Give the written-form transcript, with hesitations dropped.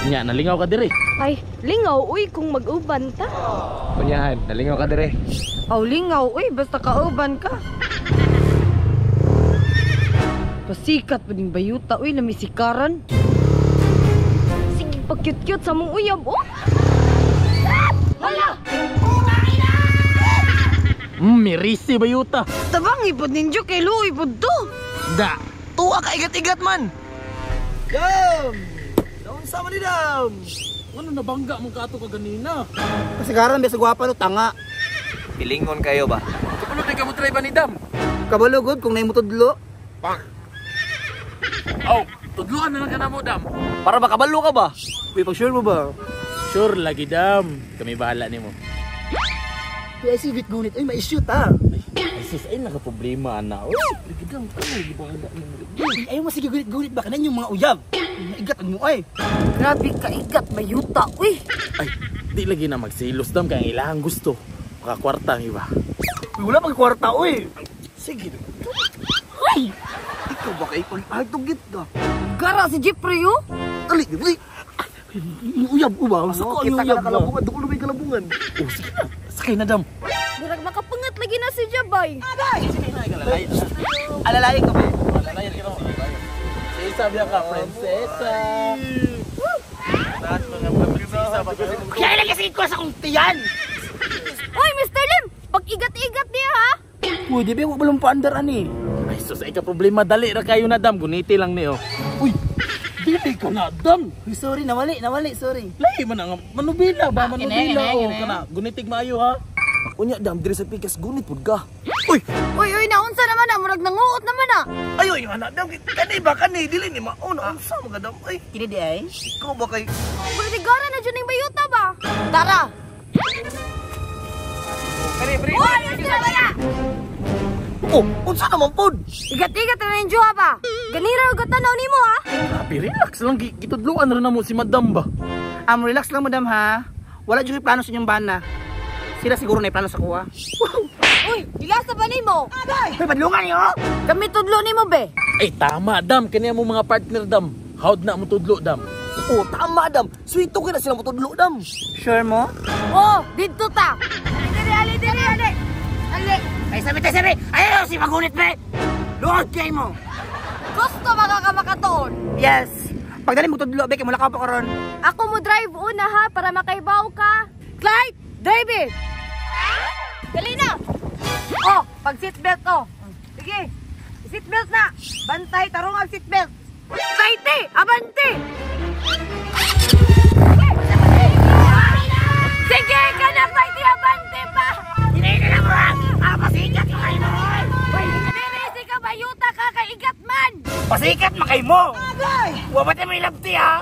Nya, nalingaw ka dire. Ay, lingaw uy kung mag-uban ta. Kunyahan, nalingaw ka dire. Aw, lingaw uy, basta kauban ka. Pasikat pa ding bayuta uy, lamisikaran. Sige, pag-cute-cute sa mong uyab, oh. Hala! Mirisi bayuta. Tabang ipod ninyo kay luoy pod to. Da, tuwa ka igat-igat man. Dam! Naunsa man ni Dam? Ano nabangga mong kato ka ganina? Kasagaran ba sa gwapa no tanga. Pilingon kayo ba? Kapalo di ka mo try ba ni Dam? Kabalugod kung nay mutudlo. Aw, tudluan na lang ka na mo, Dam. Para makabalo ka ba? Uy, pag sure mo ba? Sure lagi, Dam. Kami bahala nimo. Uy, ay sigit gunit. Uy, ma-issue ta. Ay sus, ay nakaproblema ana. Uy, lagi Dam, kami lagi bahala nimo. Uy, ayaw mo sige gunit-gunit ba kanan yung mga uyab. Maigat ang mo ay. Grabe ka igat bayuta uy. Ay, di lagi na magsilos, Dam, kay ang ilahang gusto. Makakwarta ang iba. Uy, wala pag kwarta uy. Sige. Ay! Ikaw ba kay pag ay tugit ka? Gara si Jeffrey oh. Dali, dali. Yung uyab ko ba? Asa ko Kita yung ka uyab na ba? kalabungan, duko lumay kalabungan. Oh, sige na. Sakay na, Dam. Murag makapangat lagi na si Jabay. Alalayan ka ba? Alalayan ka na. Sisa biya ka, prinsesa. Lahat mga prinsesa ba kayo? Kaya lagi sige ko sa kong tiyan. Uy, Mr. Lim! Pag-igat-igat niya, ha? Uy, di ba wa balong paandar ani? Ay sus, ay ka problema. Dali ra kayo na, Dam. Guniti lang niyo. Uy, dili ka na, Dam. Uy, sorry, nawali, nawali, sorry. Lahi man ang manubila ba? Manubila o kana. Gunitig maayo ha. Unya Dam, dire sa pikas gunit pud ka. Uy, Uy, uy, naunsa naman na, murag nanguot naman na. ayo yung anak Dam, kani ba kani dili ni mao na unsa mga Dam ay. Kini di ay. Ikaw ba kay Murag na dyan yung bayuta ba? Tara. Uy, Mr. Bala! Oh, unsa naman pod? Igat-igat na ninyo ha ba? Ganira og tanaw nimo, ha? Grabe, relax lang. Gitudluan ra na mo si Madam ba? Relax lang madam ha. Wala jud plano sa inyong bana. Sila siguro na plano sa kuha. Uy, ilasa ba nimo? Uy, padlungan niyo. Kami tudlo nimo be. Ay, tama, Dam. Kaniya mo mga partner, Dam. Howd na mo tudlo, Dam. Oh, tama Dam. Sweet to kay na sila motudlo Dam. Sure mo? Oh, didto ta. Diri, ali, diri, ali. Ali. Ay, sabi, tay, sabi. Ayaw si magunit be. Luod kay mo. Gusto ba ka makatuon? Yes. Pagdali mo tudlo be kay mula ka pa karon. Ako mo drive una, ha? Para makaibaw ka. Clyde, drive it. Dali na! Oh, pag seatbelt oh. Sige. Seatbelt na. Bantay tarong ang seatbelt. Clyde, abante! Sige ka na, Clyde, abante pa! Hindi na mo. Ah, pasikat ka kay mo. Dirisi ka, bayuta ka, kay igat man! Pasikat makay mo. Wa ba tayo may labti ha?